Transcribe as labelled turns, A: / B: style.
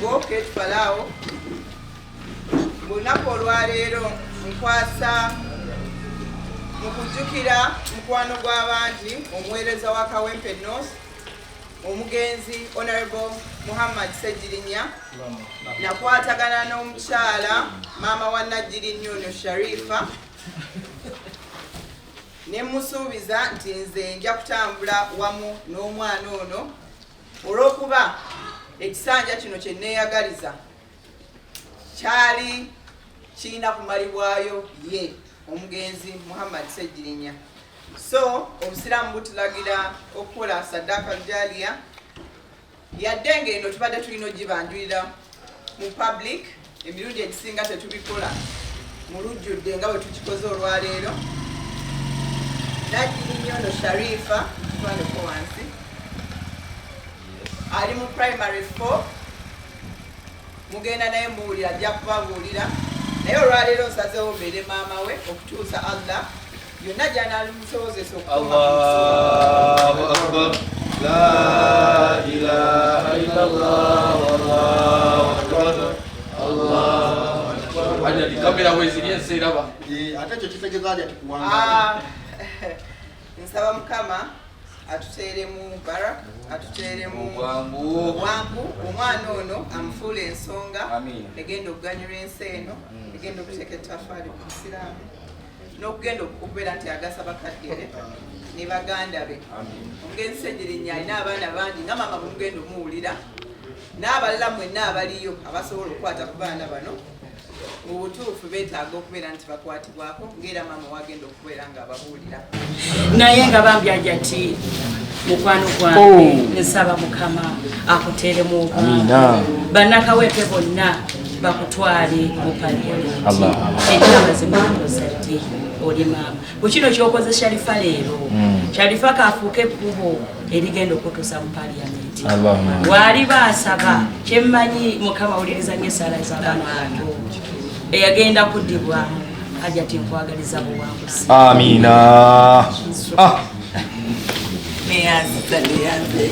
A: Lugogo Kate Falaawo, mu lunaku olwaleero nkwasa mu kujjukira mukwano gw'abangi, omuweereza wa Kawempe North, omugenzi Honorable Muhammad Ssegirinya. Nakwatagana n'omukyala maama wa Nagirinya ono Sharifa, ne musuubiza nti nze nja kutambula wamu n'omwana ono, olw'okuba ekisanja kino kye neeyagaliza kyali kirina kumalibwayo ye omugenzi Muhammad Ssegirinya. So Obusiraamu butulagira okukola sadaka jaliya. Yadde ng'eno tubadde tulina ogibanjulira mu public, emirundi egisinga tetubikola mu lujjudde nga bwe tukikoze olwaleero. Nagirinya ono Sharifa, tutwaleko wansi, ali mu primary 4. Mugenda naye muwulira, ajja kubabuulira, naye olwaleero nsazeewo mbeere maama we okutuusa Allah yonna gy'anaamusobozesa okukoma.
B: Allahu akbar, la ilaha illallah, wallahu akbar, Allahu akbar. Hajati, kamera weziri, ensi eraba.
C: Ate ekyo kitegeeza Hajati kuwangaala.
A: Ah, nsaba Mukama atuteeremu baraka, atuteeremu
B: obwangu,
A: obwangu, omwana ono amufuula ensonga
B: Amiina.
A: egenda okuganyulwa ensi eno, egenda okuteeka ettafaali ku Busiraamu n'okugenda okubeera nti agasa bakadde be ne baganda be. Omugenzi Ssegirinya alina abaana bangi, nga maama bwemugenda omuwulira, n'abalala mwenna abaliyo abasobola okukwata ku baana bano. Mu butuufu beetaaga okubeera nti bakwatibwako, ng'era maama wagenda okubeera nga ababuulira.
D: Naye nga bambi Hajati mukwano gwange, nsaba Mukama akuteeremu obwangu, bannakawempe bonna bakutwale mu Paliyamenti. Ekyamazima ozadde, oli maama. Ku kino kyokoze Sharifa leero, Sharifa kafuuke ekkubo erigenda okutuusa mu Paliyamenti. Waaliba asaba, kyemmanyi Mukama awuliriza nnyo esaala z'abaana bato eyagenda kuddibwamu. Hajati, nkwagaliza buwanguzi.
B: Amina. Ah.
E: Neyanziza, neyanze.